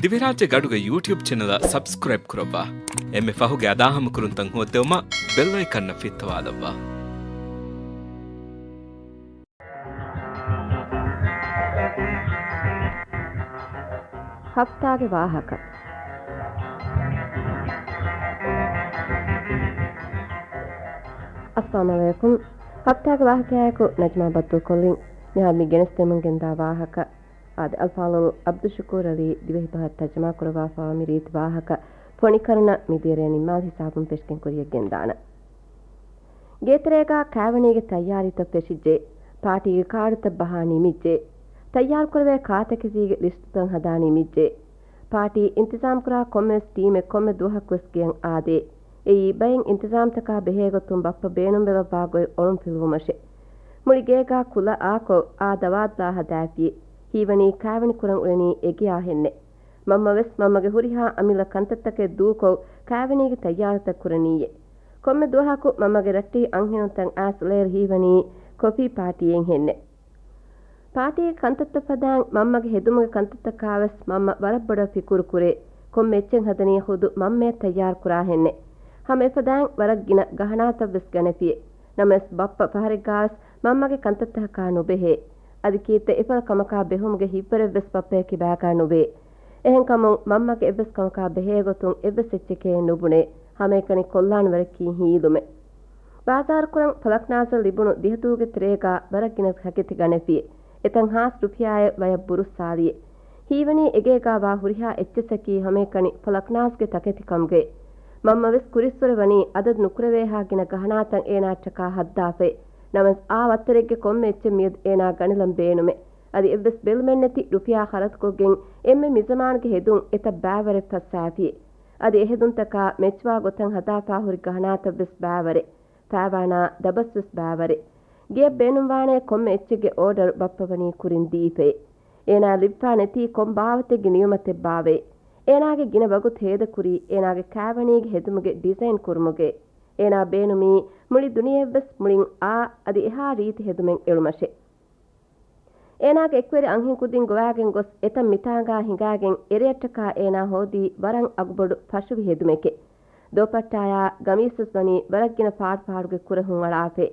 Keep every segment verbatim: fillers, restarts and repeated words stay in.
ދިވެހިރާއްޖޭގެ އަޑުގެ ޔޫޓިއުބް ޗެނަލަށް ސަބްސްކްރައިބް ކުރައްވާ. އެންމެ ފަހުގެ އަދާހަމަކުރުންތައް ހޯއްދެވުމަށް ބެލް އައިކަންއަށް ފިއްތަވާލައްވާ. ހަފްތާގެ ވާހަކަ. އައްސަލާމު ޢަލައިކުމް. ހަފްތާގެ ވާހަކަޔާއެކު ނަޖްމާ ބައްދަލުކޮށްލިން. މިހާރު މި ގެނެސްދެމުން ގެންދާ ވާހަކަ އާދެ، އަލްފާޟިލް ޢަބްދުއްޝުކޫރު ޢަލީ ދިވެހިބަހަށް ތަރްޖަމާ ކުރައްވާފައިވާ މި ރީތި ވާހަކަ ފޮނިކަރުނަ މިދިޔަރޭ ނިންމާލި ހިސާބުން ފެށިގެން ކުރިޔަށް ގެންދާނަން. ގޭތެރޭގަ ކާވެނީގެ ތައްޔާރީތައް ފެށިއްޖެ. ޕާޓީގެ ކާޑުތައް ބަހާ ނިމިއްޖެ. ތައްޔާރުކުރެވޭ ކާތަކެތީގެ ލިސްޓުތައް ހަދާ ނިމިއްޖެ. ޕާޓީ އިންތިޒާމްކުރާ ކޮންމެވެސް ޓީމެއް ކޮންމެ ދުވަހަކުވެސް ގެޔަށް އާދޭ. އެއީ ބައެއް އިންތިޒާމްތަކާ ބެހޭގޮތުން ބައްޕަ ބޭނުންވެލައްވާ ގޮތް އޮޅުންފިލުވުމަށެ. މުޅި ގޭގާ ކުލަ އާކޮށް އާ ދަވާދުލާ ހަދާފިޔޭ. ހީވަނީ ކާވެނި ކުރަން އުޅެނީ އެގެޔާ ހެންނެ. މަންމަވެސް މަންމަގެ ހުރިހާ އަމިއްލަ ކަންތައްތަކެއް ދޫކޮށް ކާވެނީގެ ތައްޔާރުތައް ކުރަނީއޭ. ކޮންމެ ދުވަހަކު މަންމަގެ ރައްޓެހި އަންހެނުންތައް އައިސް ލޭރު ހީވަނީ ކޮފީ ޕާޓީއެއް ހެންނެ. ޕާޓީގެ ކަންތައްތައް ފަދައިން މަންމަގެ ހެދުމުގެ ކަންތައްތަކާވެސް މަންމަ ވަރަށް ބޮޑަށް ފިކުރު ކުރޭ. ކޮންމެ އެއްޗެއް ހަދަނީ ޚުދު މަންމައޭ ތައްޔާރު ކުރާ ހެންނެ. ހަމަ އެފަދައިން ވަރަށް ގިނަ ގަހަނާތައްވެސް ގަނެފިޔޭ. ނަމަވެސް ބައްޕަ ފަހަރެއްގާވެސް މަންމަގެ ކަންތައްތަކަކާ ނުބެހޭ. އަދި ކީއްތަ އެފަދަ ކަމަކާ ބެހުމުގެ ހިތްވަރެއްވެސް ބައްޕައެއް ކިބާގާ ނުވޭ. އެހެންކަމުން މަންމަގެ އެއްވެސް ކަމަކާ ބެހޭގޮތުން އެއްވެސް އެއްޗެކޭ ނުބުނޭ. ހަމައެކަނި ކޮށްލާން ވަރަކީ ހީލުމެއް. ބާޒާރުކުރަން ފަލަކްނާޒަށް ލިބުނު ދިހަދޫގެ ތެރޭގަ ވަރަށް ގިނަ ތަކެތި ގަނެފިޔޭ. އެތަން ހާސް ރުފިޔާއެއް ވަޔަށް ބުރުއްސާލިޔޭ. ހީވަނީ އެގޭގާވާ ހުރިހާ އެއްޗެއްސަކީ ހަމައެކަނި ފަލަކްނާޒްގެ ތަކެތިކަމުގައި. މަންމަވެސް ކުރިއްސުރެ ވަނީ އަދަދު ނުކުރެވޭހާ ގިނަ ގަހަނާތައް އޭނާއަށްޓަކާ ހައްދާފައި. ނަމަވެސް އާ ވައްތަރެއްގެ ކޮންމެ އެއްޗެއް މިއަދު އޭނާ ގަނެލަން ބޭނުމޭ. އަދި އެއްވެސް ބެލުމެއްނެތި ރުފިޔާ ޚަރަދުކޮށްގެން އެންމެ މިޒަމާނުގެ ހެދުން އެތައް ބައިވަރެއް ފައްސާފިޔޭ. އަދި އެހެދުންތަކާ މެޗްވާ ގޮތަށް ހަދާފާ ހުރި ގަހަނާތައްވެސް ބައިވަރެއް. ފައިވާނާ ދަބަސްވެސް ބައިވަރެއް. ގެޔަށް ބޭނުންވާނޭ ކޮންމެ އެއްޗެއްގެ އޯޑަރު ބައްޕަ ވަނީ ކުރިން ދީފައި. އޭނާ ލިބިފާ ނެތީ ކޮން ބާވަތެއްގެ ނިޢުމަތެއްބާވައި. އޭނާގެ ގިނަ ވަގުތު ހޭދަކުރީ އޭނާގެ ކާވެނީގެ ހެދުމުގެ ޑިޒައިން ކުރުމުގައި. އޭނާ ބޭނުމީ މުޅި ދުނިޔެއަށްވެސް މުޅިން އާ އަދި އެހާ ރީތި ހެދުމެއް އެޅުމަށެ. އޭނާގެ އެކުވެރި އަންހެން ކުދިން ގޮވާގެން ގޮސް އެތަން މިތާނގާ ހިނގާގެން އެރެއަށްޓަކާ އޭނާ ހޯދީ ވަރަށް އަގުބޮޑު ފަށުވި ހެދުމެކެ. ދޯޕައްޓާޔާ ގަމީސްވެސް ވަނީ ވަރަށް ގިނަ ފާޑުފާޑުގެ ކުރެހުން އަޅާފައި.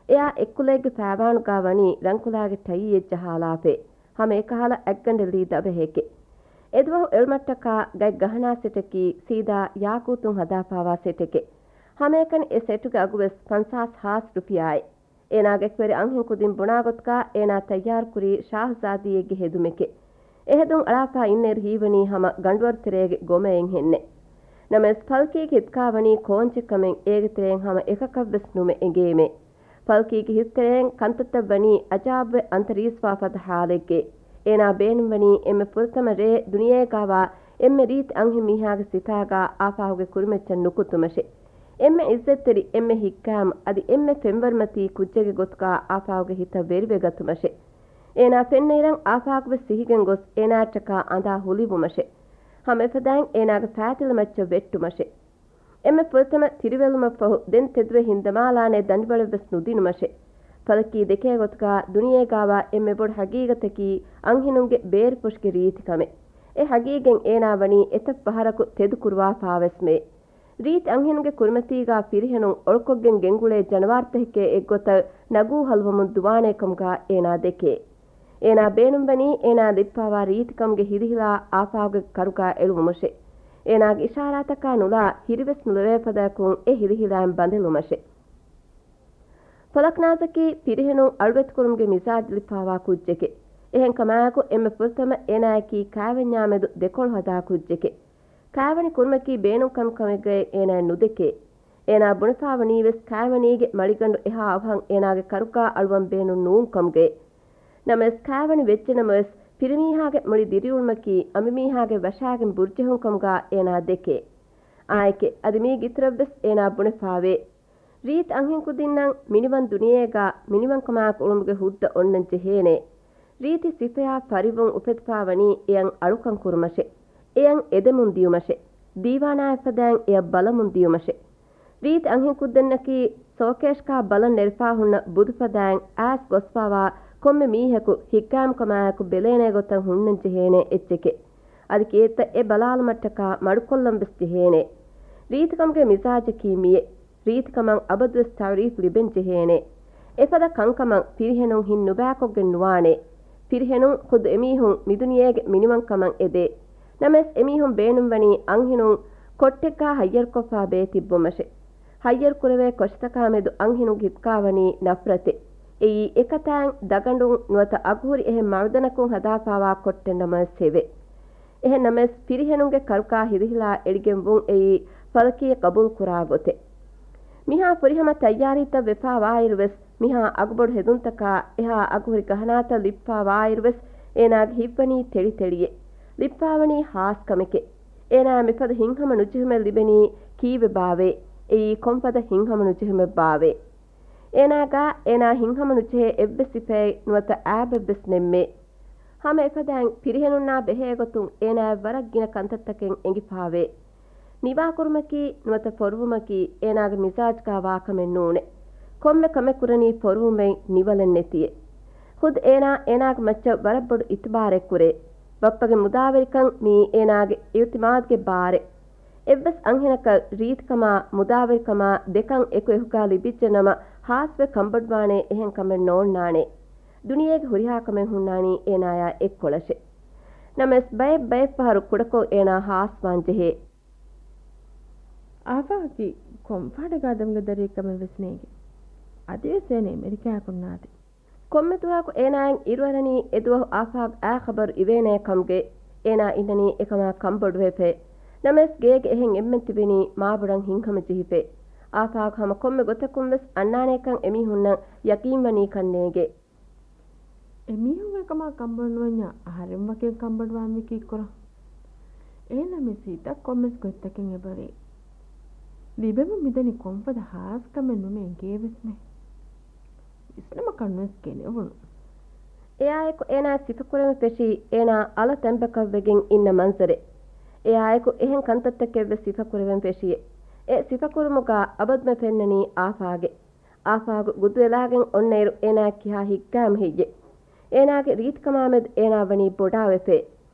އެއާ އެއްކުލައެއްގެ ފައިވާނުގާ ވަނީ ރަންކުލާގެ ޓައީއެއް ޖަހާލާފައި. ހަމަ އެކަހަލަ އަތްގަނޑެއް ލީ ދަބަހެކެ. އެދުވަހު އެޅުމަށްޓަކާ ގަތް ގަހަނާ ސެޓަކީ ސީދާ ޔާޤޫތުން ހަދާފާވާ ސެޓެކެ. ހަމައެކަނި އެ ސެޓުގެ އަގުވެސް ފަންސާސް ހާސް ރުފިޔާއެއް. އޭނާގެ އެކުވެރި އަންހެން ކުދިން ބުނާ ގޮތުގާ އޭނާ ތައްޔާރުކުރީ ޝާހްޒާދީއެއްގެ ހެދުމެކެ. އެހެދުން އަޅާފާ އިންނައިރު ހީވަނީ ހަމަ ގަނޑުވަރު ތެރޭގެ ގޮމައެއް ހެންނެ. ނަމަވެސް ފަލްކީގެ ހިތުގާ ވަނީ ކޯންޗެއްކަމެއް އޭގެ ތެރެއިން ހަމަ އެކަކަށްވެސް ނުމެ އެނގޭމޭ. ފަލްކީގެ ހިތުތެރެއިން ކަންތައްތައް ވަނީ އަޖާބުވެ އަންތަރީސްވާ ފަދަ ހާލެއްގެ. އޭނާ ބޭނުންވަނީ އެންމެ ފުރަތަމަ ރޭ ދުނިޔޭގާވާ އެންމެ ރީތި އަންހެން މީހާގެ ސިފައިގާ އާފާހުގެ ކުރިމައްޗަށް ނުކުތުމަށެ. އެންމެ އިއްޒަތްތެރި، އެންމެ ހިއްކާމް، އަދި އެންމެ ފެންވަރުމަތީ ކުއްޖެއްގެ ގޮތުގާ އާފާހުގެ ހިތަށް ވެރިވެގަތުމަށެ. އޭނާ ފެންނައިރަށް އާފާހުވެސް ސިހިގެން ގޮސް އޭނާއަށްޓަކާ އަނދާ ހުލިވުމަށެ. ހަމަ އެފަދައިން އޭނާގެ ފައިތިލަމައްޗަށް ވެއްޓުމަށެ. އެންމެ ފުރަތަމަ ތިރިވެލުމަށްފަހު ދެން ތެދުވެ ހިންދަމާލާނެ ދަނޑިވަޅެއްވެސް ނުދިނުމަށެ. ފަލަކީ ދެކޭ ގޮތުގާ ދުނިޔޭގާވާ އެންމެ ބޮޑު ހަގީގަތަކީ އަންހެނުންގެ ބޭރުފުށުގެ ރީތިކަމެއް. އެ ހަގީގަތް އޭނާ ވަނީ އެތައް ފަހަރަކު ތެދުކުރުވާފާވެސްމެ. ރީތި އަންހެނުންގެ ކުރިމަތީގާ ފިރިހެނުން އޮޅުކޮށްގެން ގެންގުޅޭ ޖަނަވާރުތަކެކޭ އެއްގޮތަށް ނަގޫ ހަލުވަމުން ދުވާނޭކަމުގާ އޭނާ ދެކޭ. އޭނާ ބޭނުންވަނީ އޭނާ ލިބިފާވާ ރީތިކަމުގެ ހިލިހިލާ އާފާގެ ކަރުގާ އެޅުވުމަށެ. އޭނާގެ އިޝާރާތަކާ ނުލާ ހިރިވެސް ނުލެވޭ ފަދައަކުން އެ ހިލިހިލައިން ބަނދެލުމަށެ. ފަލަކްނާޒަކީ ފިރިހެނުން އަޅުވެތިކުރުމުގެ މިޒާޖު ލިބިފާވާ ކުއްޖެކެ. އެހެންކަމާއެކު އެންމެ ފުރަތަމަ އޭނާއަކީ ކާވެންޏާމެދު ދެކޮޅު ހަދާ ކުއްޖެކެ. ކާވެނި ކުރުމަކީ ބޭނުން ކަންކަމެއްގައި އޭނާއަށް ނުދެކޭ. އޭނާ ބުނެފާވަނީވެސް ކާވެނީގެ މަޅިގަނޑު އެހާ އަވަހަށް އޭނާގެ ކަރުގާ އަޅުވަން ބޭނުން ނޫން ކަމުގައި. ނަމަވެސް ކާވެނި ވެއްޖެނަމަވެސް ފިރިމީހާގެ މުޅި ދިރިއުޅުމަކީ އަނބިމީހާގެ ވަށާގެން ބުރުޖެހުން ކަމުގާ އޭނާ ދެކޭ. އާއެކެ އަދި މީގެ އިތުރަށްވެސް އޭނާ ބުނެފާވޭ. ރީތި އަންހެން ކުދިންނަށް މިނިވަން ދުނިޔޭގާ މިނިވަންކަމާއެކު އުޅުމުގެ ހުއްދަ އޮންނަން ޖެހޭނެ. ރީތި ސިފަޔާ ފަރިވުން އުފެދިފާވަނީ އެޔަށް އަޅުކަން ކުރުމަށެ. އެޔަށް އެދެމުން ދިޔުމަށެ. ދީވާނާއަށްފަދައިން އެޔަށް ބަލަމުން ދިޔުމަށެ. ރީތި އަންހެން ކުދިންނަކީ ސޯކޭޝްގާ ބަލަން ނެރެފާ ހުންނަ ބުދުފަދައިން އައިސް ގޮސްފާވާ ކޮންމެ މީހަކު ހިތްގައިމުކަމާއެކު ބެލޭނޭ ގޮތަށް ހުންނަން ޖެހޭނެ އެއްޗެކެ. އަދި ކޭތައް އެ ބަލާލުމަށްޓަކާ މަޑުކޮށްލަން ވެސް ޖެހޭނެ. ރީތިކަމުގެ މިޒާޖަކީ މިއެއް. ރީތިކަމަށް އަބަދުވެސް ތަޢުރީފު ލިބެން ޖެހޭނެ. އެފަދަ ކަންކަމަށް ފިރިހެނުން ހިތް ނުބައިކޮށްގެން ނުވާނެ. ފިރިހެނުން ޚުދު އެމީހުން މިދުނިޔޭގެ މިނިވަންކަމަށް އެދޭ. ނަމަވެސް އެމީހުން ބޭނުންވަނީ އަންހެނުން ކޮއްޓެއްގާ ހައްޔަރުކޮށްފާ ބޭ ތިއްބުމަށެ. ހައްޔަރުކުރެވޭ ކޮށިތަކާ މެދު އަންހެނުންގެ ހިތުގާވަނީ ނަފްރަތެއް. އެއީ އެކަތާއިން ދަގަނޑުން ނުވަތަ އަގުހުރި އެހެން މައުދަނަކުން ހަދާފާވާ ކޮއްޓެއް ނަމަވެސް ހެވެ. އެހެން ނަމަވެސް، ފިރިހެނުންގެ ކަރުގާ ހިލިހިލާ އެޅިގެން ވުން އެއީ ފަލަކީ ޤަބޫލު ކުރާ ގޮތެއް. މިހާ ފުރިހަމަ ތައްޔާރީތައް ވެފާ ވާއިރު ވެސް، މިހާ އަގުބޮޑު ހެދުންތަކާ އެހާ އަގުހުރި ގަހަނާތައް ލިބިފާ ވާއިރު ވެސް، އޭނާގެ ހިތްވަނީ ތެޅިތެޅިއެއް. ލިބިފާވަނީ ހާސް ކަމެކޭ. އޭނާ މިފަދަ ހިތްހަމަ ނުޖެހުމެއް ލިބެނީ ކީއްވެ ބާވޭ؟ އެއީ ކޮންފަދަ ހިތްހަމަ ނުޖެހުމެއް ބާވޭ؟ އޭނާގާ އޭނާ ހިތްހަމަ ނުޖެހޭ އެއްވެސް ސިފައެއް ނުވަތަ އައިބެއްވެސް ނެއްމޭ. ހަމަ އެފަދައިން ފިރިހެނުންނާ ބެހޭ ގޮތުން އޭނާއަށް ވަރަށް ގިނަ ކަންތައްތަކެއް އެނގިފާވޭ. ނިވާކުރުމަކީ ނުވަތަ ފޮރުވުމަކީ އޭނާގެ މިޒާޖުގާ ވާކަމެއް ނޫނޭ. ކޮންމެ ކަމެއް ކުރަނީ ފޮރުވުމެއް ނިވަލެއް ނެތިއެއް. ޚުދު އޭނާ އޭނާގެ މައްޗަށް ވަރަށް ބޮޑު އިތުބާރެއް ކުރޭ. ބައްޕަގެ މުދާވެރިކަން މިއީ އޭނާގެ އިއުތިމާދުގެ ބާރެއް. އެއްވެސް އަންހެނަކަށް ރީތިކަމާ، މުދާވެރިކަމާ ދެކަން އެކު އެކުގާ ލިބިއްޖެ ނަމަ، ހާސްވެ ކަންބޮޑުވާނޭ އެހެން ކަމެއް ނޯންނާނެ. ދުނިޔޭގެ ހުރިހާ ކަމެއް ހުންނާނީ އޭނާޔާ އެއްކޮޅަށޭ. ނަމަވެސް، ބައެއް ބައެއް ފަހަރު ކުޑަކޮށް އޭނާ ހާސްވާން ޖެހޭ. އާފާގަކީ ކޮންފަހަރުގެ އާދަމުގެ ދަރިއެއްކަމެއް ވެސް ނޭނގެ. އަދިވެސް އޭނަ އެމެރިކާއަކުންނާދި. ކޮންމެ ދުވަހަކު އޭނާއަށް އިރުއަރަނީ އެ ދުވަހު އާފާގް އާ ޚަބަރު އިވޭނޭ ކަމުގެ. އޭނާ އިންނަނީ އެކަމާ ކަންބޮޑުވެފައި. ނަމަވެސް ގޭގެ އެހެން އެންމެން ތިބެނީ މާބޮޑަށް ހިތްހަމަ ޖެހިފައި. އާފާގް ހަމަ ކޮންމެ ގޮތަކުން ވެސް އަންނާނޭކަން އެމީހުންނަށް ޔަޤީންވަނީކަން ނޭނގެ. އެމީހުން އެކަމާ ކަންބޮޑުނުވަންޏާ އަހަރެން ވަކިން ކަންބޮޑުވާންވީ ކީއްކުރަން؟ އޭނަ މި ސީތައް ކޮންމެސް ގޮތްތަކެއް އެބަވޭ. ލިބެމުން މިދަނީ ކޮންފަދަ ހާސް ކަމެއް ނުމޭ އެނގޭވެސްމެ. ވިސްނުމަކަށް ނުވެސް ގެނެވުނު. އެއާއެކު އޭނާ ސިފަކުރެވެން ފެށީ އޭނާ އަލަށް ތަނބަކަށް ވެގެން އިންނަ މަންޒަރެއް. އެއާއެކު އެހެން ކަންތައްތަކެއްވެސް ސިފަކުރެވެން ފެށިއެ. އެ ސިފަކުރުމުގާ އަބަދުމެ ފެންނަނީ އާފާގެ. އާފާގު ގުދުއެލާގެން އޮންނައިރު އޭނާ ކިހާ ހިތްގައިމު ހެއްޔެ؟ އޭނާގެ ރީތިކަމާމެދު އޭނާ ވަނީ ބޮޑާވެފައި.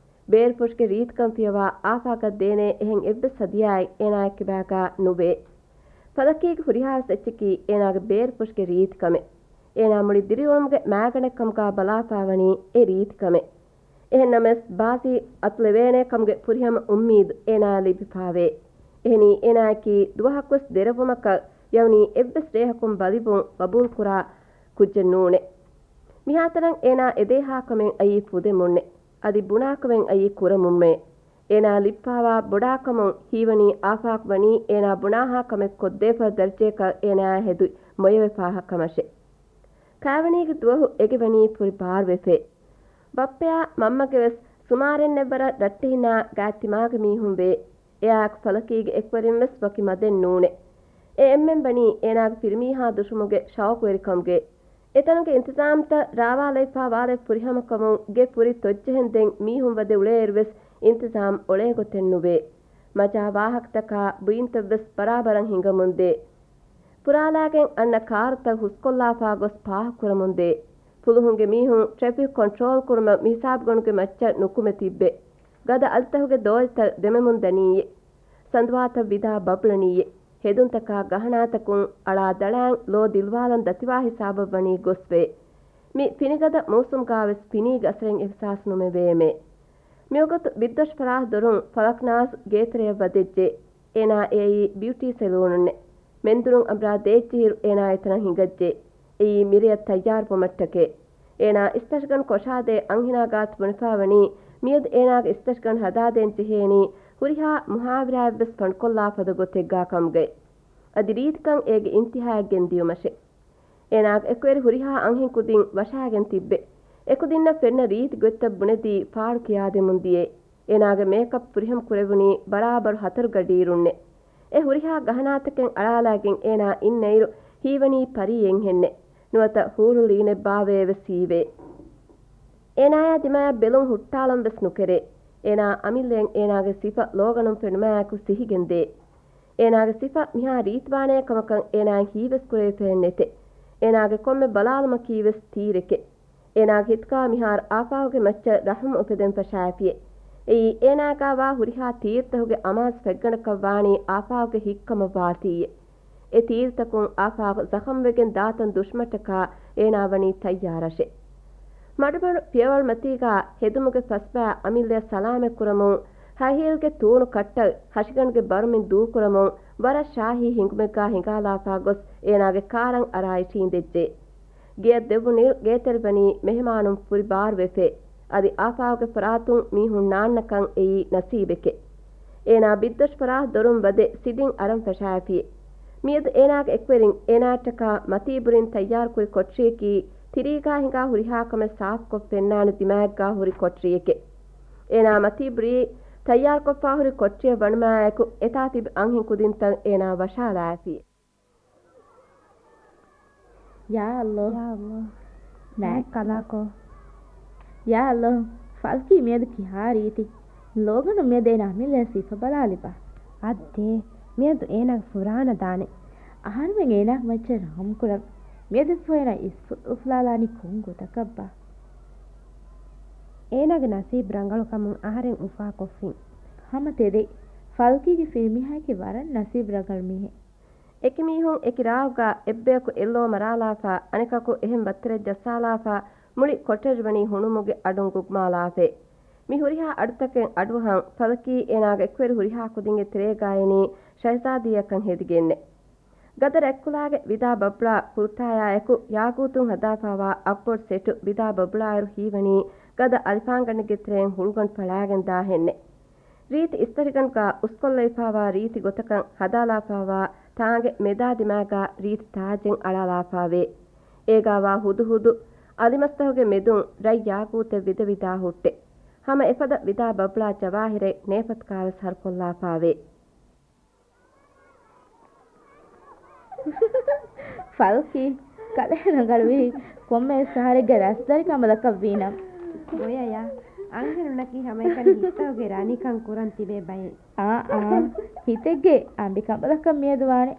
ބޭރުފުށުގެ ރީތިކަން ފިޔަވާ އާފާގަށް ދޭނޭ އެހެން އެއްވެސް ހަދިޔާއެއް އޭނާއެއްކިބާގާ ނުވޭ. ފަލަކީގެ ހުރިހާވެސް އެއްޗަކީ އޭނާގެ ބޭރުފުށުގެ ރީތިކަމެއް. އޭނާ މުޅި ދިރިއުޅުމުގެ މާގަނޑެއްކަމުގާ ބަލާފާވަނީ އެ ރީތިކަމެއް. އެހެން ނަމަވެސް، ބާޒީ އަތުލެވޭނޭ ކަމުގެ ފުރިހަމަ އުއްމީދު އޭނާއަށް ލިބިފާވޭ. އެހެނީ އޭނާއަކީ ދުވަހަކުވެސް ދެރަވުމަކަށް ޔައުނީ އެއްވެސް ރޭހަކުން ބަލިވުން ގަބޫލުކުރާ ކުއްޖެއް ނޫނޭ. މިހާތަނަށް އޭނާ އެދޭހާ ކަމެއް އައީ ފުދެމުންނޭ. އަދި ބުނާކަމެއް އައީ ކުރަމުންމޭ. އޭނާ ލިބިފާވާ ބޮޑާކަމުން ހީވަނީ އާފާގް ވަނީ އޭނާ ބުނާހާ ކަމެއް ކޮށްދޭފަ ދަރަޖަޔަކަށް އޭނާއާ ހެދި މޮޔަވެފާހާ ކަމަށޭ. ކާވެނީގެ ދުވަހު އެގެވަނީ ފުރި ބާރުވެފައި. ބައްޕަޔާ މަންމަގެވެސް ސުމާރެންނެއްވަރަށް ރައްޓެހިންނާ ގާތްތިމާގެ މީހުން ވޭ. އެއާއެކު ފަލަކީގެ އެކުވެރިންވެސް ވަކި މަދެއް ނޫނޭ. އެ އެންމެން ވަނީ އޭނާގެ ފިރިމީހާ ދުށުމުގެ ޝައުޤުވެރިކަމުގައި. އެތަނުގެ އިންތިޒާމްތައް ރާވާލައިފާ ވާލެއް ފުރިހަމަކަމުން ގެ ފުރި ތޮއްޖެހެންދެން މީހުން ވަދެ އުޅޭއިރުވެސް އިންތިޒާމް އޮޅޭ ގޮތެއް ނުވޭ. މަޖާ ވާހަކަތަކާ ބުއިންތައްވެސް ބަރާބަރަށް ހިނގަމުންދޭ. ފުރާލާގެން އަންނަ ކާރުތައް ހުސްކޮށްލާފާ ގޮސް ޕާކްކުރަމުންދޭ. ފުލުހުންގެ މީހުން ޓްރެފިކް ކޮންޓްރޯލް ކުރުމަށް މިހިސާބުގަނޑުގެ މައްޗަށް ނުކުމެ ތިއްބެ. ގަދަ އަލިތަކުގެ ދޯލިތައް ދެމެމުން ދަނީއޭ. ސަނދުވާތައް ވިދާ ބަބުޅަނީއޭ. ހެދުންތަކާ ގަހަނާތަކުން އަޅާ ދަޅާން ލޯ ދިލްވާލަން ދަތިވާ ހިސާބަށް ވަނީ ގޮސްވޭ. މި ފިނިގަދަ މޫސުމްގާވެސް ފިނީގެ އަސަރެއް އިހްސާސް ނުމެވޭމޭ. މިވަގުތު ބިއްދޮށި ފަރާތް ދޮރުން ފަލަކްނާޒް ގޭތެރެޔަށް ވަދެއްޖެ. އޭނާ އެއީ ބިއުޓީ ސެލޫނުންނެ. މެންދުރުން އަނބުރާ ދޭއްޖެހިރު އޭނާ އެތަނަށް ހިނގައްޖެ. އެއީ މިރެޔަށް ތައްޔާރުވުމަށްޓަކައި. އޭނާ އިސްތަށިގަނޑު ކޮށާދޭ އަންހެނާ ގާތު ބުނެފާވަނީ މިއަދު އޭނާގެ އިސްތަށިގަނޑު ހަދާދޭން ޖެހޭނީ ހުރިހާ މުހާވިރާއެއްވެސް ފަންކޮށްލާ ފަދަ ގޮތެއްގާ ކަމުގައި. އަދި ރީތިކަން އޭގެ އިންތިހާއަށް ގެންދިޔުމަށެ. އޭނާގެ އެކުވެރި ހުރިހާ އަންހެން ކުދިން ވަށާގެން ތިއްބެ. އެކުދިންނަށް ފެންނަ ރީތި ގޮތްތައް ބުނެދީ ފާޑު ކިޔާދެމުން ދިޔައެ. އޭނާގެ މޭކަޕް ފުރިހަމަ ކުރެވުނީ ބަރާބަރު ހަތަރު ގަޑިއިރުންނެ. އެ ހުރިހާ ގަހަނާތަކެއް އަޅާލާގެން އޭނާ އިންނައިރު ހީވަނީ ޕަރީއެއްހެންނެ. ނުވަތަ ހޫރުލްއީނެއްބާވޭވެސް ހީވޭ. އޭނާޔާ ދިމާޔަށް ބެލުން ހުއްޓާލަން ވެސް ނުކެރޭ. އޭނާ އަމިއްލައަށް އޭނާގެ ސިފަ ލޯގަނޑުން ފެނުމާއެކު ސިހިގެންދޭ. އޭނާގެ ސިފަ މިހާ ރީތިވާނޭ ކަމަކަށް އޭނާއަށް ހީވެސް ކުރެވިފައެއް ނެތެ. އޭނާގެ ކޮންމެ ބަލާލުމަކީވެސް ތީރެކެ. އޭނާގެ ހިތުގާ މިހާރު އާފާގުގެ މައްޗަށް ރަހުމް އުފެދެން ފަށާފިއެ. އެއީ އޭނާގާވާ ހުރިހާ ތީރުތަކުގެ އަމާޒު ފެއްގަނޑަކަށްވާނީ އާފާގުގެ ހިތްކަމަށްވާތީއޭ. އެ ތީރުތަކުން އާފާގު ޒަޚަމްވެގެން ދާތަން ދުށުމަށްޓަކާ އޭނާ ވަނީ ތައްޔާރަށޭ. މަޑުމަޑު ފިޔަވަޅުމަތީގާ ހެދުމުގެ ފަސްބާ އަމިއްލަޔަށް ސަލާމަތްކުރަމުން، ހައިހީލްގެ ތޫނު ކައްޓަށް ހަށިގަނޑުގެ ބަރުމިން ދޫކުރަމުން، ވަރަށް ޝާހީ ހިނގުމެއްގާ ހިނގާލާފާ ގޮސް އޭނާގެ ކާރަށް އަރާ އިށީނދެއްޖެ. ގެޔަށް ދެއްވުނު ގޭތެރެ ވަނީ މެހެމާނުން ފުރި ބާރުވެފޭ. އަދި އާފާގުގެ ފަރާތުން މީހުން ނާންނަކަން އެއީ ނަސީބެކޭ. އޭނާ ބިއްދަށު ފަރާތު ދޮރުން ވަދެ ސިޑިން އަރަން ފަށާފިއޭ. މިއަދު އޭނާގެ އެކުވެރިން އޭނާއަށްޓަކާ މަތީބުރިން ތައްޔާރުކުރި ކޮޓަރިއަކީ ތިރީގާ ހިނގާ ހުރިހާ ކަމެއް ސާފުކޮށް ފެންނާނެ ދިމާއެއްގާ ހުރި ކޮޓަރިއެކޭ. އޭނާ މަތީބުރީ ތައްޔާރުކޮށްފާ ހުރި ކޮޓަރިއަށް ވަނުމާއެކު އެތާ ތިބި އަންހެން ކުދިންތައް އޭނާ ވަށާލާފި. ޔާ ﷲ. ޔާ ﷲ. މާތް ކަލާކޯ. ޔާ ﷲ. ފަލްކީ މިއަދު ކިހާ ރީތި؟ ލޯގަނޑު މިއަދު އޭނާ އަމިއްލަޔަށް ސިފަ ބަލާލިބާ. އައްދޭ، މިއަދު އޭނާގެ ފުރާނަ ދާނެ. އަހަރުމެން އޭނާގެ މައްޗަށް ރަހުމް ކުރަން. މިއަދު އެއްފަހު އޭނާ އިސްފުށް އުފުލާލާނީ ކޮން ގޮތަކަށްބާ؟ އޭނާގެ ނަސީބު ރަނގަޅުކަމުން އަހަރެން އުފާކޮށްފިން. ހަމަ ތެދެއް. ފަލްކީގެ ފިރިމީހާއަކީ ވަރަށް ނަސީބު ރަނގަޅު މީހެއް. އެކި މީހުން އެކި ރާއުގާ އެއްބަޔަކު އެއްލޯ މަރާލާފާ، އަނެކަކު އެހެން ވައްތަރެއް ޖައްސާލާފާ، މުޅި ކޮޓަރި ވަނީ ހުނުމުގެ އަޑުން ގުގްމާލާފޭ. މި ހުރިހާ އަޑުތަކެއް އަޑުއަހަން، ފަލްކީ އޭނާގެ އެކުވެރި ހުރިހާ ކުދިންގެ ތެރޭގާ އިނީ ޝަހްޒާދީއަކަށް ހެދިގެންނޭ. ގަދަ ރަތްކުލާގެ ވިދާ ބަބްޅާ ފުރުތާޔާއެކު ޔާގޫތުން ހަދާފާވާ އަށްބޮޑު ސެޓު ވިދާ ބަބްޅާއިރު ހީވަނީ ގަދަ އަލިފާންގަނޑެއްގެ ތެރެއިން ހުޅުގަނޑު ފަޅާގެން ދާހެންނޭ. ރީތި އިސްތަށިގަނޑުގާ އުސްކޮށްލައިފާވާ ރީތި ގޮތަކަށް ހަދާލާފާވާ ތާނގެ މެދާ ދިމާގާ ރީތި ތާޖެއް އަޅާލާފާވޭ. އޭގާވާ ހުދުހުދު އަލިމަސްތަކުގެ މެދުން ރަތް ޔާގޫތެއް ވިދަވިދާ ހުއްޓޭ. ހަމަ އެފަދަ ވިދާ ބަބްޅާ ޖަވާހިރެއް ނޭފަތުގާވެސް ހަރުކޮށްލާފާވޭ. ފަލްކީ، ކަލޭ ރަނގަޅުވީ، ކޮންމެވެސް އަހަރެއްގެ ރަސްދަރި ކަނބަލަކަށް ވީނަމަ. ގޮޔަޔާ، އަންހެނުންނަކީ ހަމައެކަނި ހިތްތަކުގެ ރަނިކަން ކުރަން ތިބޭ ބައެއް. އާ، އާ، ހިތެއްގެ އަނބި ކަނބަލަކަށް މިއަދު ވާނެ.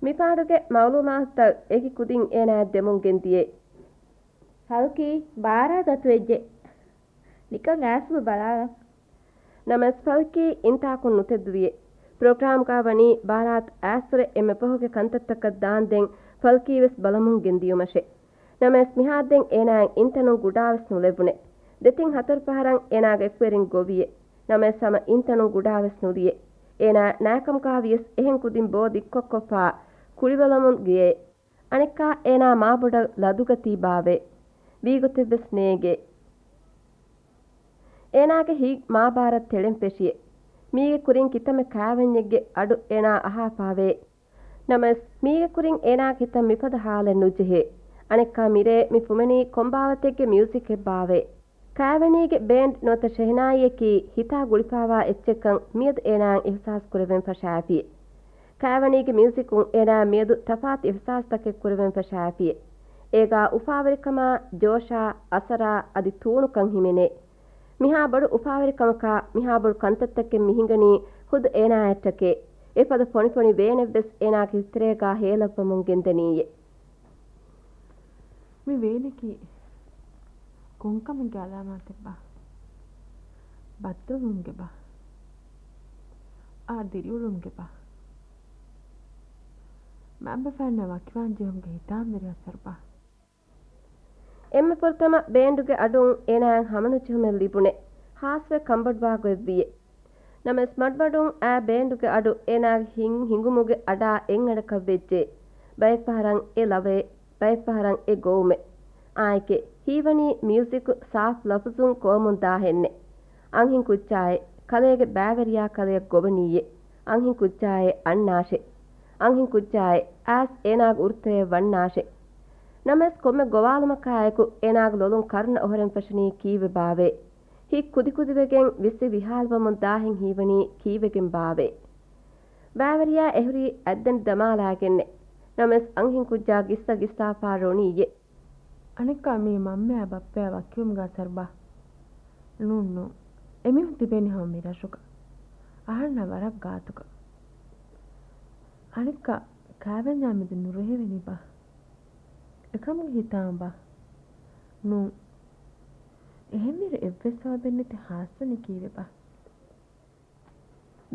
މިފާޑުގެ މައުލޫމާތުތައް އެކި ކުދިން އޭނާއަށް ދެމުން ގެންދިޔޭ. ފަލްކީ، ބާރާތު އަތުވެއްޖެ. ނިކަން އައިސްފުޅު ބަލާލަން. ނަމަވެސް ފަލްކީ އިންތާކުން ނުތެދުވިއޭ. ޕްރޮގްރާމްގާ ވަނީ ބާރާތު އައިސްފުޅެއް އެންމެ ފަހުގެ ކަންތައްތަކަށް ދާންދެން ފަލްކީވެސް ބަލަމުން ގެންދިޔުމަށޭ. ނަމަވެސް މިހާދެން އޭނާއަށް އިންތަނުން ގުޑާވެސް ނުލެއްވުނޭ. ދެތިން ހަތަރު ފަހަރަށް އޭނާގެ އެކުވެރިން ގޮވިއޭ. ނަމަވެސް ހަމަ އިންތަނުން ގުޑާވެސް ނުލިޔޭ. އޭނާ ނާކަމުގާ ވިޔަސް އެހެން ކުދިން ބޯ ދިއްކޮށްކޮށްފާ ކުޅިބަލަމުން ގެޔޭ. އަނެއްކާ އޭނާ މާބޮޑަށް ލަދުގަތީ ބާވޭ. ވީގޮތެއްވެސް ނޭނގޭ. އޭނާގެ ހިތް މާބާރަށް ތެޅެން ފެށިއޭ. މީގެ ކުރިން ކިތަންމެ ކާވެންޏެއްގެ އަޑު އޭނާ އަހާފާވޭ. ނަމަވެސް، މީގެ ކުރިން އޭނާގެ ހިތަށް މިފަދަ ހާލެއް ނުޖެހޭ. އަނެއްކާ މިރޭ މި ފުމެނީ ކޮންބާވަތެއްގެ މިއުޒިކެއް ބާވޭ. ކާވެނީގެ ބޭންޑް ނުވަތަ ޝެހެނާއީއަކީ ހިތާ ގުޅިފާވާ އެއްޗެއްކަން މިއަދު އޭނާއަށް އިހުސާސް ކުރެވެން ފަށާފިއޭ. ކާވެނީގެ މިއުޒިކުން އޭނާއަށް މިއަދު ތަފާތު އިހުސާސްތަކެއް ކުރެވެން ފަށާފިއޭ. އޭގާ އުފާވެރިކަމާ، ޖޯޝާ، އަސަރާ އަދި ތޫނުކަން ހިމެނޭ. މިހާ ބޮޑު އުފާވެރިކަމަކާ، މިހާ ބޮޑު ކަންތައްތަކެއް މިހިނގަނީ ހުދު އޭނާއަށްޓަކޭ. އެފަދަ ފޮނިފޮނި ވޭނެއްވެސް އޭނާގެ ހިތްތެރޭގާ ހޭލައްވަމުން ގެންދަނީއޭ. މި ވޭނަކީ ކޮންކަމެއްގެ އަލާމާތެއްބާ؟ ބައްދަލުވުމުގެބާ؟ އާ، ދިރިއުޅުމުގެބާ؟ މައިންބަފައިންނަށް ވަކިވާންޖެހުމުގެ ހިތާމަވެރި އަސަރުބާ؟ އެންމެ ފުރަތަމަ ބޭންޑުގެ އަޑުން އޭނާއަށް ހަމަނުޖެހުމެއް ލިބުނޭ، ހާސްވެ ކަންބޮޑުވާ ގޮތްވިއޭ. ނަމަވެސް މަޑުމަޑުން އާ ބޭންޑުގެ އަޑު އޭނާގެ ހިތް ހިނގުމުގެ އަޑާ އެއްއަޑަކަށް ވެއްޖެ. ބައެއްފަހަރަށް އެ ލަވައެއް، ބައެއްފަހަރަށް އެ ގޮވުމެއް. އާއެކޭ، ހީވަނީ މިއުޒިކު ސާފު ލަފުޒުން ކޯމުން ދާހެންނޭ. އަންހެން ކުއްޖާއޭ، ކަލޭގެ ބައިވެރިޔާ ކަލެޔަށް ގޮވަނީއޭ. އަންހެން ކުއްޖާއޭ އަންނާށޭ. އަންހެން ކުއްޖާއޭ އައިސް އޭނާގެ އުރުތަޔަށް ވަންނާށޭ. ނަމަވެސް ކޮންމެ ގޮވާލުމަކާއެކު އޭނާގެ ލޮލުން ކަރުނަ އޮހޮރެން ފެށުނީ ކީއްވެބާވޭ؟ ހިތް ކުދިކުދިވެގެން ވިސްވި ވިހާލުވަމުން ދާހެން ހީވަނީ ކީއްވެގެންބާވޭ؟ ބައިވެރިޔާ އެހުރީ އަތްދަނޑި ދަމާލާގެންނޭ. ނަމަވެސް އަންހެން ކުއްޖާ ގިސްސަ ގިސްސާފާ ރޮނީއޭ. އަނެއްކާ މީ މަންމަޔާ ބައްޕަޔާ ވަކިވުމުގެ އަސަރުބާ؟ ނޫން، ނޫން. އެމީހުން ތިބޭނީ ހަމަ މި ރަށުގަ. އަހަންނާ ވަރަށް ގާތުގަ. އަނެއްކާ ކާވެންޏާ މެދު ނުރެހެވެނީބާ؟ އެކަމުގެ ހިތާމަބާ؟ ނޫން. އެހެންވީރު އެއްވެސް ސަބަބެއްނެތި ހާސްވަނީ ކީއްވެބާ؟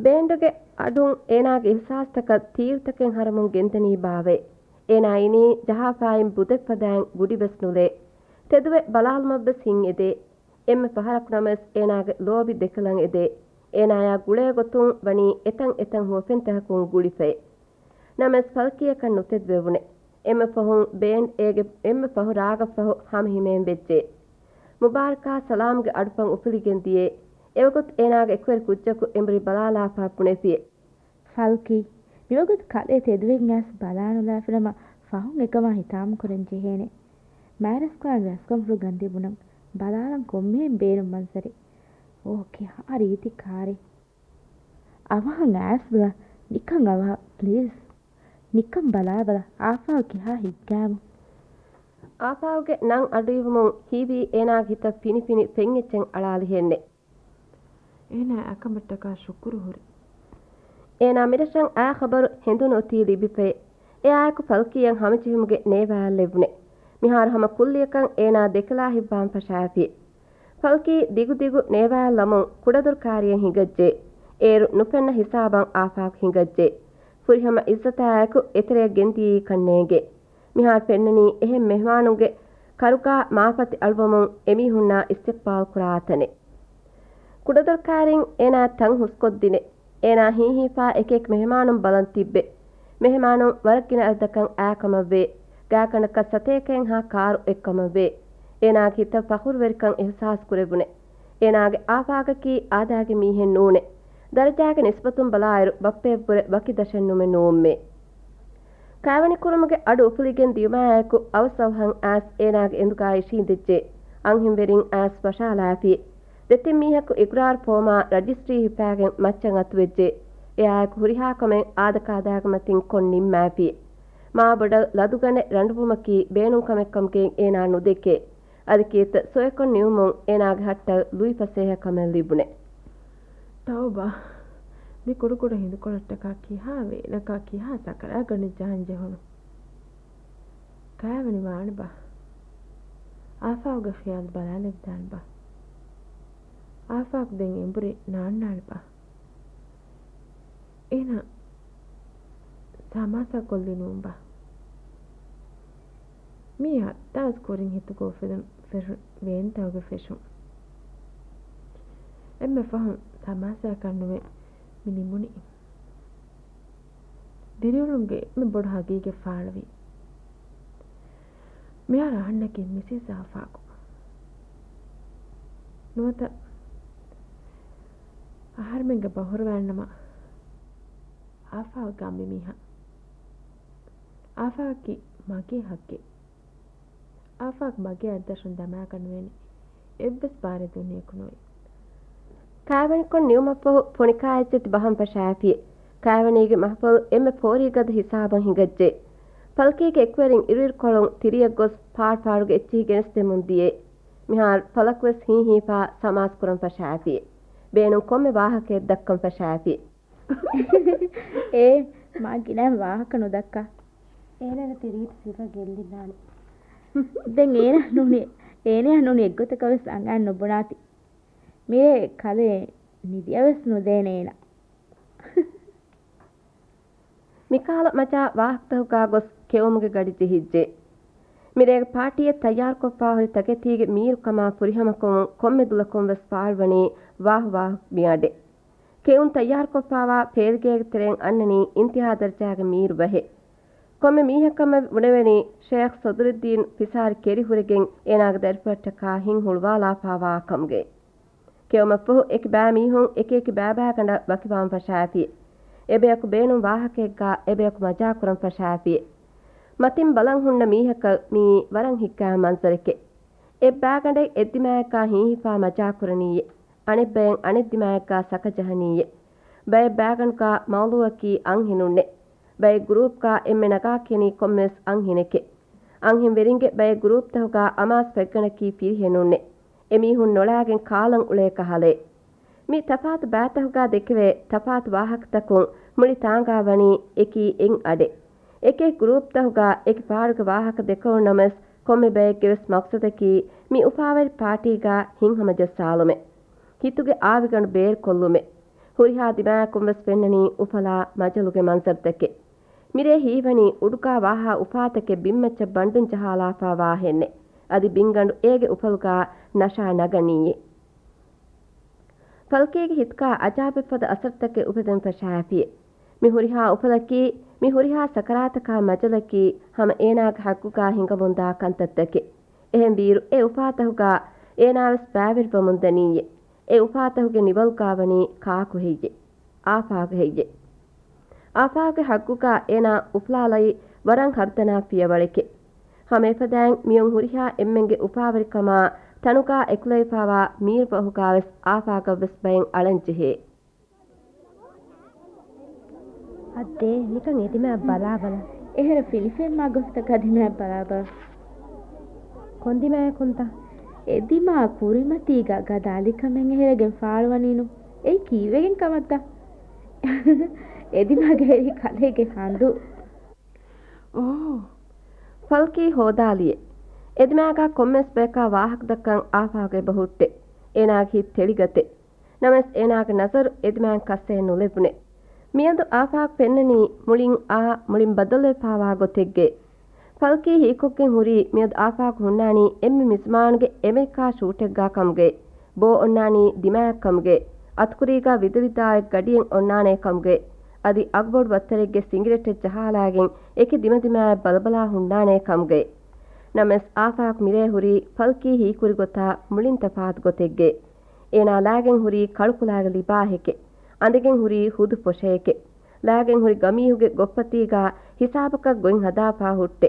ބޭންޑުގެ އަޑުން އޭނާގެ އިހްސާސްތަކަށް ތީރުތަކެއް ހަރަމުން ގެންދަނީ ބާވައޭ؟ އޭނާ އިނީ ޖަހާފައިން ބުދެއްފަދައިން ގުޑިވެސް ނުލޭ. ތެދުވެ ބަލާލުމަށްވެސް ހިތް އެދޭ. އެންމެ ފަހަރަކު ނަމަވެސް އޭނާގެ ލޯބި ދެކެލަން އެދޭ. އޭނާޔާ ގުޅޭ ގޮތުން ވަނީ އެތަން އެތަން ހުވަފެންތަކަކުން ގުޅިފައޭ. ނަމަވެސް ފަލްކީއަކަށް ނުތެދުވެވުނޭ. އެންމެ ފަހުން ބޭންޑް އޭގެ އެންމެ ފަހު ރާގަށްފަހު ހަމަހިމޭން ވެއްޖެ. މުބާރަކާ ސަލާމްގެ އަޑުފަން އުފުލިގެން ދިޔައޭ. އެވަގުތު އޭނާގެ އެކުވެރި ކުއްޖަކު އެނބުރި ބަލާލާފާ ބުނެފިއޭ. ފަލްކީ، މިވަގުތު ކަލޭ ތެދުވެގެން އައިސް ބަލާނުލާފިނަމަ ފަހުން އެކަމާ ހިތާމަކުރަން ޖެހޭނެ. މާރަސްކުރާން ރަސްކަންފުޅު ގަންދި ބުނަން ބަލާލަން ކޮންމެހެން ބޭނުން މަންޒަރެއް. އޯ، ކިހާ ރީތި ކާރެއް. އަވަހަށް އައިސް ބަލަ، ނިކަން އަވަހަށް، ޕްލީޒް. ނިކަން ބަލާބަލަ، އާފާގު ކިހާ ހިތްގައިމު. އާފާގުގެ ނަން އަޑުއިވުމުން ހީވީ އޭނާގެ ހިތަށް ފިނިފިނި ފެންއެއްޗެއް އަޅާލިހެންނެ. އޭނާ އެކަމަށްޓަކާ ޝުކުރު ހުރި. އޭނާ މިރަށަށް އާ ޚަބަރު ހެނދުނު އޮތީ ލިބިފައޭ. އެއާއެކު ފަލްކީއަށް ހަމަޖެހުމުގެ ނޭވާއަށް ލެއްވުނެ. މިހާރު ހަމަ ކުއްލިއަކަށް އޭނާ ދެކެލާ ހިތްވާން ފަށާފި. ފަލްކީ ދިގުދިގު ނޭވާއަށް ލަމުން ކުޑަދޮރު ކާރިއަށް ހިނގައްޖެ. އޭރު ނުފެންނަ ހިސާބަށް އާފާގު ހިނގައްޖެ. ފުރިހަމަ އިއްޒަތާއެކު އެތެރެއަށް ގެންދިޔައީކަންނޭނގެ. މިހާރު ފެންނަނީ އެހެން މެހެމާނުންގެ ކަރުގާ މާފަތި އަޅުވަމުން އެމީހުންނާ އިސްތިޤްބާލް ކުރާ ތަނެއް. ކުޑަދޮރު ކާރިން އޭނާ ތަން ހުސްކޮށްދިނެ. އޭނާ ހީހީފާ އެކިއެކި މެހެމާނުން ބަލަން ތިއްބެ. މެހެމާނުން ވަރަށް ގިނަ އަދަދަކަށް އާ ކަމަށްވޭ. ގާތްގަނޑަކަށް ސަތޭކައެއްހާ ކާރު އެއްކަމަށްވޭ. އޭނާގެ ހިތަށް ފަޚުރުވެރިކަން އިޙްސާސް ކުރެވުނެ. އޭނާގެ އާފާގަކީ އާދައިގެ މީހެއް ނޫނެ. ދަރަޖާގެ ނިސްބަތުން ބަލާއިރު ބައްޕައެއްވުރެ ވަކި ދަށެއްނުމެ ނޫންމޭ. ކާވެނިކުރުމުގެ އަޑު އުފުލިގެން ދިޔުމާއެކު އަވަސްއަވަހަށް އައިސް އޭނާގެ އެނދުގާ އިށީނދެއްޖެ. އަންހެންވެރިން އައިސް ފަށާލާފި. ދެތިން މީހަކު އިގްރާރު ފޯމާ ރަޖިސްޓްރީ ހިފާގެން މައްޗަށް އަތުވެއްޖެ. އެއާއެކު ހުރިހާ ކަމެއް އާދަކާދައިގެ މަތިން ކޮށް ނިންމާފި. މާބޮޑަށް ލަދުގަނެ ރަނޑުވުމަކީ ބޭނުން ކަމެއްކަމުގައި އޭނާ ނުދެކޭ. އަދި ކީއްތަ ސޮއެކޮށް ނިމުމުން އޭނާގެ ހައްޓަށް ލުއިފަސޭހަ ކަމެއް ލިބުނެ. ތައުބާ، މި ކުޑަކުޑަ ހިނދުކޮޅަށްޓަކާ ކިހާ ވޭނަކާ ކިހާ ސަކަރާތް ގަނޑެއް ޖަހަން ޖެހުނު. ކާވެނި ވާނެބާ؟ އާފާގުގެ ޚިޔާލު ބަލާލެވިދާނެބާ؟ އާފާގު ދެން އެނބުރި ނާންނާނެބާ؟ އޭނާ ސަމާސާ ކޮށްލީ ނޫންބާ؟ މީ ހައްތާސް ކުރިން ހިތުގަ އުފެދުނު ފެށުން، ވޭންތަކުގެ ފެށުން. އެންމެ ފަހުން ސަމާސާއަކަށް ނުވެ މި ނިމުނީ. ދިރިއުޅުމުގެ އެންމެ ބޮޑު ހަގީގަތް ފާޅުވީ. މިހާރު އަހަންނަކީ މިސިސް އާފާގު. ނުވަތަ އަހަރެމެންގެ ބަހުރުވާންނަމަ އާފާގު އަނބިމީހާ. އާފާގަކީ މަގޭ ހައްގެއް. އާފާގު މަގޭ އަތްދަށުން ދަމާކަށް ނުވޭނެ. އެއްވެސް ބާރެއް ދުނިޔެއަކު ނުވޭ. ކާވެނިކޮށް ނިމުމަށްފަހު ފޮނިކާއެއްޗެތި ބަހަން ފަށާފި. ކާވެނީގެ މަހުފަލު އެންމެ ފޯރީގަދަ ހިސާބަށް ހިނގައްޖެ. ފަލްކީގެ އެކުވެރިން އިރުއިރުކޮޅުން ތިރިއަށް ގޮސް ފާޑުފާޑުގެ އެއްޗިހި ގެނެސްދެމުން ދިޔައޭ. މިހާރު ފަލަކުވެސް ހީހީފާ ސަމާސް ކުރަން ފަށާފި. ބޭނުން ކޮންމެ ވާހަކައެއް ދައްކަން ފަށާފި. އޭ، މާ ގިނަ ވާހަކަ ނުދައްކާ. އޭނަގެ ތިރީތި ސިފަ ގެއްލިދާނެ. ދެން އޭނަ ނޫނީ، އޭނަ ނޫނީ އެއްގޮތަކަށް ވެސް އަނގައިން ނުބުނާތި. މިރޭ ކަލޭ ނިދިއަށް ވެސް ނުދޭނެ އޭނަ. މިކަހަލަ މަޖާ ވާހަކަތަކުގާ ގޮސް ކެއުމުގެ ގަޑި ޖެހިއްޖެ. މިރޭގެ ޕާޓީއަށް ތައްޔާރުކޮށްފާ ހުރި ތަކެތީގެ މީރުކަމާ ފުރިހަމަކުރުމުން ކޮންމެ ދުލަކުން ވެސް ފާޅުވަނީ ވާހު ވާހު މިއަޑެއް. ކެއުން ތައްޔާރުކޮށްފާވާ ފޭލިގޭގެ ތެރެއިން އަންނަނީ އިންތިހާ ދަރަޖާގެ މީރު ބަހެއް. ކޮންމެ މީހަކަށް ބުނެވެނީ ޝޭޚް ޞަދުރުއްދީން ފިސާރި ކެރި ހުރެގެން އޭނާގެ ދަރިފުޅަށްޓަކާ ހިތް ހުޅުވާލާފާވާ ކަމުގައި. ކެއުމަށްފަހު އެކި ބައިމީހުން އެކި އެކި ބައިބައިގަނޑަށް ވަކިވާން ފަށާފި. އެބަޔަކު ބޭނުން ވާހަކައެއްގާ އެބަޔަކު މަޖާކުރަން ފަށާފި. މަތިން ބަލަން ހުންނަ މީހަކަށް މިއީ ވަރަށް ހިތްގައިމު މަންޒަރެކޭ. އެއްބައިގަނޑެއް އެއްދިމާއެއްގާ ހީހީފާ މަޖާކުރަނީއޭ. އަނެއްބައެއް އަނެއްދިމާއެއްގާ ސަކަޖަހަނީއޭ. ބައެއް ބައިގަނޑުގާ މައުޟޫއަކީ އަންހެނުންނޭ. ބައެއް ގްރޫޕްގާ އެންމެ ނަގާކިޔަނީ ކޮންމެވެސް އަންހެނެކޭ. އަންހެންވެރިންގެ ބައެއް ގްރޫޕްތަކުގާ އަމާޒު ފަތްގަނޑަކީ ފިރިހެނުންނޭ. އެމީހުން ނޮޅާގެން ކާލަން އުޅޭ ކަހަލައޭ. މި ތަފާތު ބައިތަކުގާ ދެކެވޭ ތަފާތު ވާހަކަތަކުން މުޅި ތާނގާ ވަނީ އެކީ އެއް އަޑެއް. އެކި ގްރޫޕްތަކުގާ އެކި ފާޑުގެ ވާހަކަ ދެކެވުނު ނަމަވެސް، ކޮންމެ ބައެއްގެ ވެސް މަޤްޞަދަކީ މި އުފާވެރި ޕާޓީގަ ހިތްހަމަޖައްސާލުމެއް. ހިތުގެ އާވިގަނޑު ބޭރުކޮށްލުމެއް. ހުރިހާ ދިމާއަކުން ވެސް ފެންނަނީ އުފަލާ މަޖަލުގެ މަންޒަރުތަކެއް. މިރޭ ހީވަނީ އުޑުގާ ވާހާ އުފާތަކެއް ބިންމައްޗަށް ބަންޑުން ޖަހާލާފާ ވާހެންނެއް. އަދި ބިންގަނޑު އޭގެ އުފަލުގާ ނަޝާ ނަގަނީއޭ. ފަލްކީގެ ހިތުގާ އަޖާބެއްފަދަ އަސަރުތަކެއް އުފެދެން ފަށާފިއޭ. މި ހުރިހާ އުފަލަކީ، މި ހުރިހާ ސަކަރާތަކާ މަޖަލަކީ ހަމަ އޭނާގެ ހައްގުގާ ހިނގަމުންދާ ކަންތައްތަކެއް. އެހެންވީއިރު އެ އުފާތަހުގާ އޭނާވެސް ބައިވެރިވަމުންދަނީއޭ. އެ އުފާތަހުގެ ނިވަލުގާ ވަނީ ކާކު ހެއްޔޭ؟ އާފާގު ހެއްޔޭ؟ އާފާގުގެ ހައްގުގާ އޭނާ އުފުލާލައި ވަރަށް ހަރުދަނާ ފިޔަވަޅެކޭ. ހަމައެފަދައިން މިއޮން ހުރިހާ އެންމެންގެ އުފާވެރިކަމާ ތަނުގާ އެކުލެވިފާވާ މީރުފަހުގާވެސް އާފާގަށްވެސް ބައެއް އަޅަންޖެހޭ. އައްދޭ، ނިކަން އެދިމާ ބަލާބަލަ. އެހެރަ ފިލިފެންމާ ގޮފްތަކާ ދިމާ ބަލާބަ. ކޮންދިމާއެއް ކޮންތަ؟ އެދިމާ ކުރިމަތީގަ ގަދަ އަލިކަމެއް އެހެރެގެން ފާޅުވަނީނު. އެއީ ކީއްވެގެން ކަމަށްތަ؟ އެދިމާގެ އެރީ ކަލޭގެ ހަނދު. އޯ. ފަލްކީ ހޯދާލިއޭ. އެދިމާގާ ކޮންމެސް ބަޔަކާ ވާހަކަދައްކަން އާފާގު އެބަހުއްޓޭ. އޭނާގެ ހިތް ތެޅިގަތޭ. ނަމަވެސް އޭނާގެ ނަޒަރު އެދިމާއިން ކައްސައެއް ނުލެވުނޭ. މިއަދު އާފާގު ފެންނަނީ މުޅިން އާ، މުޅިން ބަދަލުވެފާވާ ގޮތެއްގައި. ފަލްކީ ހީކޮށްގެން ހުރީ މިއަދު އާފާގު ހުންނާނީ އެންމެ މިޒުމާނުގެ އެމެރިކާ ޝޫޓެއްގާ ކަމުގައި. ބޯ އޮންނާނީ ދިމާއަށް ކަމުގައި. އަތުކުރީގާ ވިދަވިދާއެއް ގަޑިއެއް އޮންނާނޭ ކަމުގައި. އަދި އަގުބޮޑު ވައްތަރެއްގެ ސިނގިރެޓެއް ޖަހާލާގެން އެކި ދިމަދިމާއަށް ބަލަބަލާ ހުންނާނޭ ކަމުގައި. ނަމަވެސް އާފާގު މިރޭ ހުރީ ފަލްކީ ހީކުރި ގޮތާ މުޅިން ތަފާތު ގޮތެއްގައި. އޭނާ ލާގެން ހުރީ ކަޅުކުލާގެ ލިބާހެކޭ. އަނދެގެން ހުރީ ހުދު ފޮށައެކޭ. ލާގެން ހުރި ގަމީހުގެ ގޮށްޕަތީގާ ހިސާބަކަށް ގޮތް ހަދާފާ ހުއްޓޭ.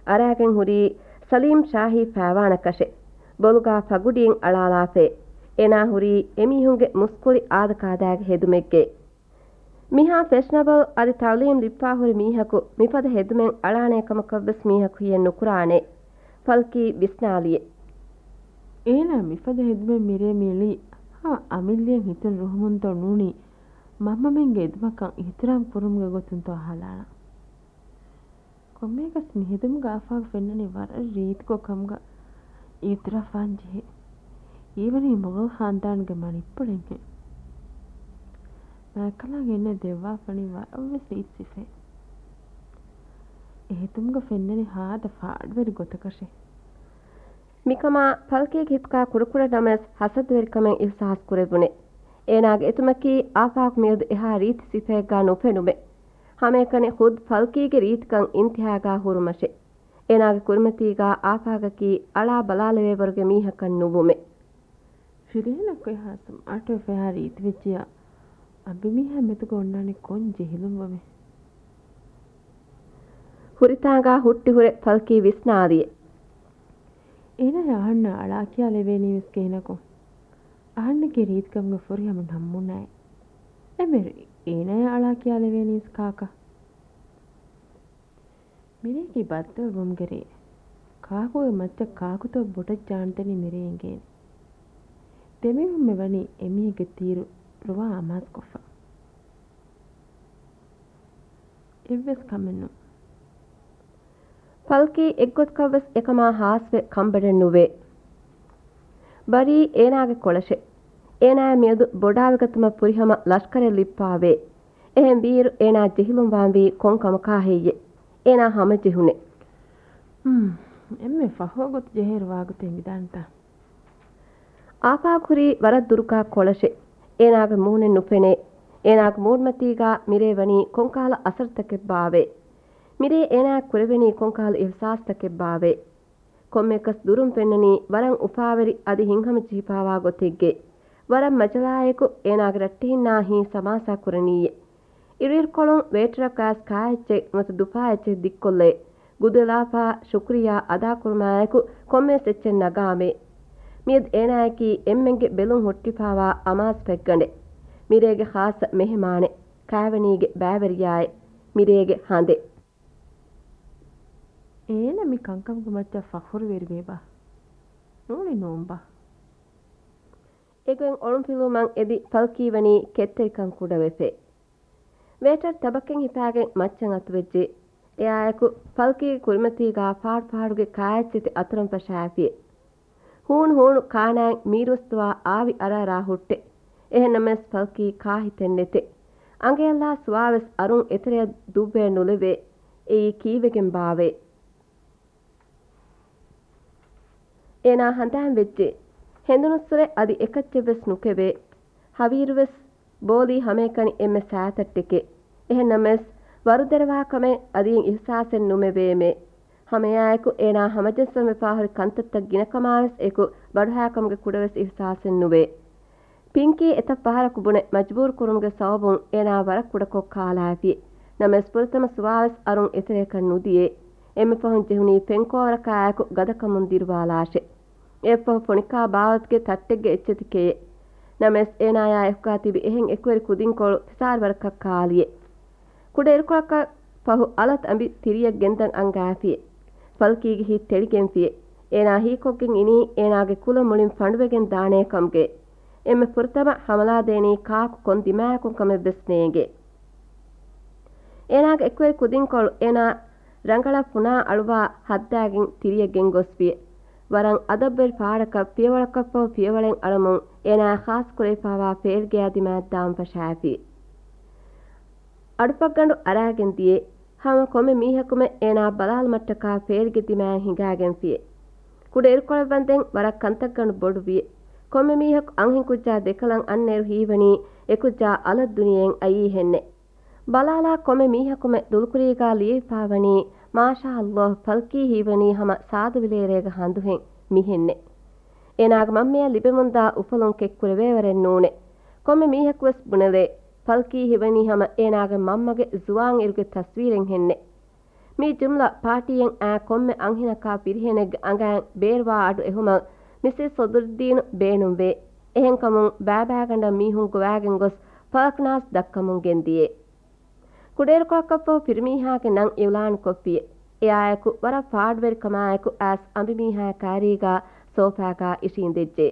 އަރާގެން ހުރީ ސަލީމް ޝާހީ ފާވާނަކަށެއް. ބޮލުގާ ފަގުޑިއެއް އަޅާލާފައޭ. އޭނާ ހުރީ އެމީހުންގެ މުސްކުޅި އާދަކާދާގެ ހެދުމެއްގައި. މިހާ ފެޝަނަބަލް އަދި ތައުލީމް ލިބިފާ ހުރި މީހަކު މިފަދަ ހެދުމެއް އަޅާނޭ ކަމަކަށްވެސް މީހަކު ހިޔެއް ނުކުރާނެ. ފަލްކީ ވިސްނާލިއޭ. އޭނާ މިފަދަ ހެދުމެއް މިރޭ މިއުޅީ ހަ އަމިއްލައަށް ހިތުން ރުހުމުންތޯ ނޫނީ މަންމަމެންގެ އެދުމަކަށް އިޙްތިރާމް ކުރުމުގެ ގޮތުންތޯ ހަލާނަށް. ކޮންމެއަކަސް މި ހެދުމުގަ އާފާގު ފެންނަނީ ވަރަށް ރީތިކޮށް ކަމުގަ އިއުތިރާފްވާން ޖެހޭ. ހީވަނީ މުޣަލް ޚާންދާނުގެ މަނިއްޕުޅެއްހެން. މާތްކަލާނގެ އެންނެ ދެއްވާފަނީ ވަރަށްވެސް ރީތި ސިފައެއް. އެ ހެދުމުގަ ފެންނަނީ ހާދަ ފާޑުވެރި ގޮތަކަށެ. މިކަމާ ފަލްކީގެ ހިތުގާ ކުޑަކުޑަ ނަމަވެސް ހަސަދަވެރިކަމެއް އިޙްސާސް ކުރެވުނެ. އޭނާގެ އެތުމަކީ އާފާގު މިއަދު އެހާ ރީތި ސިފައެއްގާ ނުފެނުމެ. ހަމައެކަނި ޚުދް ފަލްކީގެ ރީތިކަން އިންތިހާގާ ހުރުމަށެ. އޭނާގެ ކުރިމަތީގާ އާފާގަކީ އަޅާ ބަލާލެވޭވަރުގެ މީހަކަށް ނުވުމެ. ފިރިހެނަކު އެހާ ސްމާޓްވެފަ އެހާ ރީތިވެއްޖިޔާ އަނބިމީހާ މެދުގަ އޮންނާނީ ކޮން ޖެހިލުންވަމެ؟ ހުރިތާނގާ ހުއްޓިހުރެ ފަލްކީ ވިސްނާލިއެ. އޭނާ އަހަންނަށް އަޅާ ކިޔާލެވޭނީވެސް ކިހިނަކު؟ އަހަންނަކީ ރީތިކަމުގެ ފުރިހަމަ ނަމޫނާއެއް. އެމެރި އޭނާއަށް އަޅާ ކިޔާލެވޭނީވެސް ކާކަށް؟ މިރޭގެ ބައްދަލުވުމުގެ ރޭ. ކާކުގެ މައްޗަށް ކާކުތޯ ބޮޑަށް ޖާންދެނީ މިރޭ އިނގޭނެ. ދެމީހުންމެ ވަނީ އެމީހެއްގެ ތީރު ރުވާ އަމާޒުކޮށްފަ. އެއްވެސް ކަމެއްނު. ފަލްކީ އެއްގޮތަކަށްވެސް އެކަމާ ހާސްވެ ކަންބަޑެއް ނުވޭ. ބަރީ އޭނާގެ ކޮޅަށެ. އޭނާއަށް މިއަދު ބޮޑާވެގަތުމަށް ފުރިހަމަ ލަޝްކަރެއް ލިބިފާވޭ. އެހެން ވީއިރު އޭނާ ޖެހިލުންވާންވީ ކޮން ކަމަކާ ހެއްޔެ؟ އޭނާ ހަމަޖެހުނެ. ހުން، އެންމެ ފަހު ގޮތަށް ޖެހޭއިރު ވާގޮތެއް މިދާނެތާ. އާފާގު ހުރީ ވަރަށް ދުރުގާ ކޮޅަށެ. އޭނާގެ މޫނެއް ނުފެނޭ. އޭނާގެ މޫޑުމަތީގާ މިރޭ ވަނީ ކޮންކަހަލަ އަސަރުތަކެއްބާވޭ؟ މިރޭ އޭނާއަށް ކުރެވެނީ ކޮންކަހަލަ އިޙްސާސްތަކެއްބާވޭ؟ ކޮންމެއަކަސް ދުރުން ފެންނަނީ ވަރަށް އުފާވެރި އަދި ހިތްހަމަޖެހިފާވާ ގޮތެއްގައި. ވަރަށް މަޖަލާއެކު އޭނާގެ ރައްޓެހިންނާ ހިތް ސަމާސާ ކުރަނީއޭ. އިރުއިރުކޮޅުން ވޭޓަރަކަށް އައިސް ކާއެއްޗެއް ނުވަތަ ދުފާއެއްޗެއް ދިއްކޮށްލައި، ގުދުވެލާފާ ޝުކުރިއްޔާ އަދާކުރުމާއެކު ކޮންމެވެސް އެއްޗެއް ނަގާމޭ. މިއަދު އޭނާއަކީ އެންމެންގެ ބެލުން ހުއްޓިފާވާ އަމާޒު ފަތްގަނޑެއް. މިރޭގެ ޚާއްޞަ މެހެމާނެއް، ކާވެނީގެ ބައިވެރިޔާއެއް، މިރޭގެ ހަނދެއް. އޭނަ މި ކަންކަމުގެ މައްޗަށް ފަޚުރުވެރިވޭބާ؟ ނޫނީ ނޫންބާ؟ އެގޮތް އޮޅުންފިލުވުމަށް އެދި ފަލްކީ ވަނީ ކެތްތެރިކަން ކުޑަވެފައި. ވޭޓަރު ތަބަކެއް ހިފާގެން މައްޗަށް އަތުވެއްޖެ. އެއާއެކު ފަލްކީގެ ކުރިމަތީގާ ފާޑުފާޑުގެ ކާއެއްޗެތި އަތުރަން ފަށާފިއެ. ހޫނު ހޫނު ކާނާއިން މީރުއްސުވާ އާވި އަރާރާ ހުއްޓެ. އެހެންނަމަވެސް ފަލްކީ ކާ ހިތެއް ނެތެ. އަނގަޔަށްލާ ސުވާވެސް އަރުން އެތެރެއަށް ދުއްވެ ނުލެވޭ. އެއީ ކީއްވެގެން ބާވޭ؟ އޭނާ ހަނދާން ވެއްޖެ. ހެނދުނުއްސުރެ އަދި އެކައްޗެއްވެސް ނުކެވޭ. ހަވީރުވެސް ބޯލީ ހަމައެކަނި އެންމެ ސާތައްޓެކޭ. އެހެންނަމަވެސް، ވަރުދެރަވާ ކަމެއް އަދި އިހްސާސެއް ނުމެވޭމޭ. ހަމައެއާއެކު އޭނާ ހަމަޖައްސަންވެފާހުރި ކަންތައްތައް ގިނަކަމާވެސް އެކު ބަޑުހާކަމުގެ ކުޑަވެސް އިހްސާސެއް ނުވޭ. ޕިންކީ އެތައް ފަހަރަކު ބުނެ މަޖުބޫރު ކުރުމުގެ ސަބަބުން އޭނާ ވަރަށް ކުޑަކޮށް ކާލާފި. ނަމަވެސް ފުރަތަމަ ސުވާވެސް އަރުން އެތެރެއަކަށް ނުދިޔޭ. އެންމެ ފަހުން ޖެހުނީ ފެންކޯވަރަކާއެކު ގަދަކަމުން ދިރުވާލާށޭ. އެއަށްފަހު ފޮނިކާ ބާވަތުގެ ތައްޓެއްގެ އެއްޗެތި ކެޔޭ. ނަމަވެސް އޭނާޔާ އެކުގާ ތިބި އެހެން އެކުވެރި ކުދިންކޮޅު ފިސާރަވަރަކަށް ކާލިއޭ. ކުޑަ އިރުކޮޅަކަށް ފަހު އަލަތު އަނބި ތިރިއަށް ގެންދަން އަންގާފިއޭ. ފަލްކީގެ ހިތް ތެޅިގެންފިއޭ. އޭނާ ހީކޮށްގެން އިނީ އޭނާގެ ކުލަ މުޅިން ފަނޑުވެގެން ދާނޭ ކަމުގައޭ. އެންމެ ފުރަތަމަ ހަމަލާ ދޭނީ ކާކު ކޮން ދިމާއަކުން ކަމެއްވެސް ނޭނގޭ. އޭނާގެ އެކުވެރި ކުދިންކޮޅު އޭނާ ރަނގަޅަށް ފުނާ އަޅުވާ ހައްދާގެން ތިރިއަށް ގެންގޮސްފިއޭ. ވަރަށް އަދަބުވެރި ފާޑަކަށް ފިޔަވަޅަކަށްފަހު ފިޔަވަޅެއް އަޅަމުން އޭނާ ޚާއްސަ ކުރެވިފާވާ ފޭލްގެޔާ ދިމާއަށް ދާން ފަށާފި. އަޑުފަށްގަނޑު އަރާގެން ދިޔަ ހަމަ ކޮންމެ މީހަކުމެ އޭނާ ބަލާލުމަށްޓަކާ ފޭލްގެ ދިމާއަށް ހިނގާގެންފިއޭ. ކުޑަ އިރުކޮޅަށް ވަންދެން ވަރަށް ކަންތައްގަނޑު ބޮޑުވިއޭ. ކޮންމެ މީހަކު އަންހެން ކުއްޖާ ދެކަލަން އަންނައިރު ހީވަނީ އެކުއްޖާ އަލަށް ދުނިޔެއިން އައީހެންނޭ. ބަލާލާ ކޮންމެ މީހަކުމެ ދުލުކުރީގާ ލިޔެވިފާވަނީ، މާޝާﷲ، ފަލްކީ ހީވަނީ ހަމަ ސާދަ ވިލޭރޭގަ ހަނދުހެން މިހެންނޭ. އޭނާގެ މަންމަޔަށް ލިބެމުންދާ އުފަލުން ކެތްކުރެވޭވަރެއް ނޫނޭ. ކޮންމެ މީހަކުވެސް ބުނެލޭ، ފަލްކީ ހީވަނީ ހަމަ އޭނާގެ މަންމަގެ ޒުވާން އިރުގެ ތަސްވީރެއްހެންނޭ. މި ޖުމްލަ ޕާޓީއެއް އައި ކޮންމެ އަންހެނަކާ ފިރިހެނެއްގެ އަނގައިން ބޭރުވާ އަޑު އެހުމަށް މިސިސް ސޮދުރުއްދީނު ބޭނުންވޭ. އެހެންކަމުން ބައިބައިގަނޑަށް މީހުން ގޮވާގެން ގޮސް ފަލްކްނާސް ދައްކަމުން ގެންދިޔޭ. ކުޑައިރުކޮޅަކަށްފަހު ފިރިމީހާގެ ނަން އިއުލާނުކޮށްފިއޭ. އެއާއެކު ވަރަށް ފާޑުވެރިކަމާއެކު އައިސް އަނބިމީހާ ކައިރީގާ ސޯފާގާ އިށީނދެއްޖެ.